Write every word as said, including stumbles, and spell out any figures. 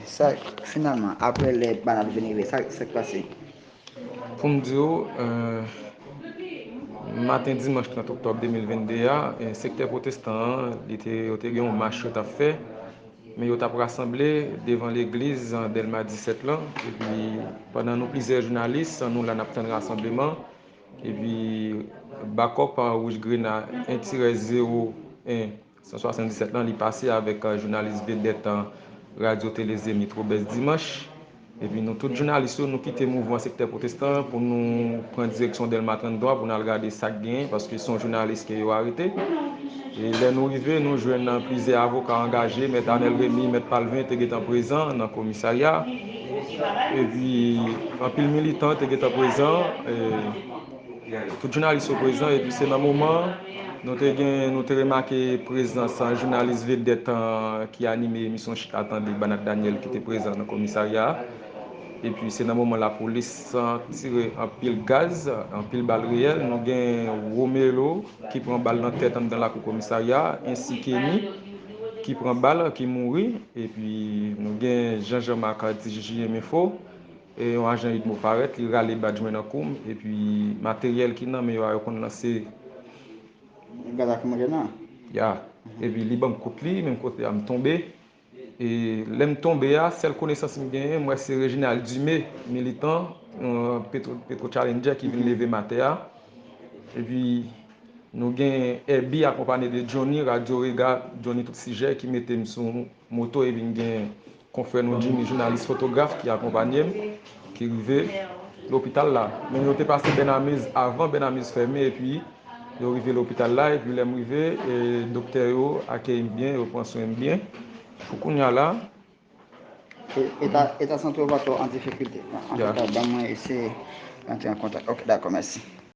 Sa, finalman, apre lè Banat vin rive, sa, sa k pase? Pou m di w, eh, maten dimanch trant oktòb de mil venn de a, eh, sektè pwotestan an, li te, yo te gen yon mach yo t ap fè, men yo t ap rasanble devan legliz Dèlma disèt lan. Epi, pandan nou plizyè jounalis, nou la n ap tann rasanbleman. Epi, bakòp Wouj Grena en tirè zewo en san swasanndisèt lan, li pase avèk, eh, jounalis vedèt, eh, Radyo Tele Zenith, Robès Dimanch. Epi nou tout jounalis yo, nou kite mouvman sektè pwotestan pou nou pran direksyon Dèlma trannde a pou n al gade sa k genyen, paske se yon jounalis ke yo arete. E lè nou rive, nou jwenn plizyè avoka angaje, Mèt Arnel Remy, Mèt Palvin te gentan prezan nan komisarya. Epi anpil militan te gentan prezan. E Tout jounalis yo prezan, epi se nan moman nou te gen, nou te remake prezans, a, jounalis vedèt, a, ki anime emisyon Chita Tande, Banat Daniel, ki te prezan nan komisarya a. Epi se nan moman lapolis, a, tire anpil gaz, anpil bal reyèl. Nou gen Romelo ki pran bal nan tèt anndan lakou komisarya a, ensi Kenny ki pran bal, ki mouri. Epi nou gen Jean Jean Marc, D J J M Info, e yon ajan UDMO parèt, li rale badj mwen nan kou m, epi materyèl ki nan men yo a, yo konn lanse. Gaz lakrimojèn nan? Ya. Epi li ban m kout li, menm kote a m tonbe. E lè m tonbe a, sèl konesans m genyen, m wè se Reginald Dumé, militan, eh, Petro, Petro Challenger ki vin leve m atè a. Epi nou gen Herbie akonpanye de Johnny, Radyo Rega, Johnny Tout Sijè, ki mete m sou moto, epi n gen konfrè nou Jimmy, jounalis fotograf, ki akonpanye m, ki rive lopital la. Men yo te pase Bènamiz avan Bènamiz fèmen, epi yo rive lopital la, epi lè m rive, e, doktè yo akeyi m byen, yo pran swen m byen. Pou kounye a la, E, eta, eta sante w pa twò an difikilte. Antouka, ban mwen eseye rantre an kontak. Ok, dakò, mèsi.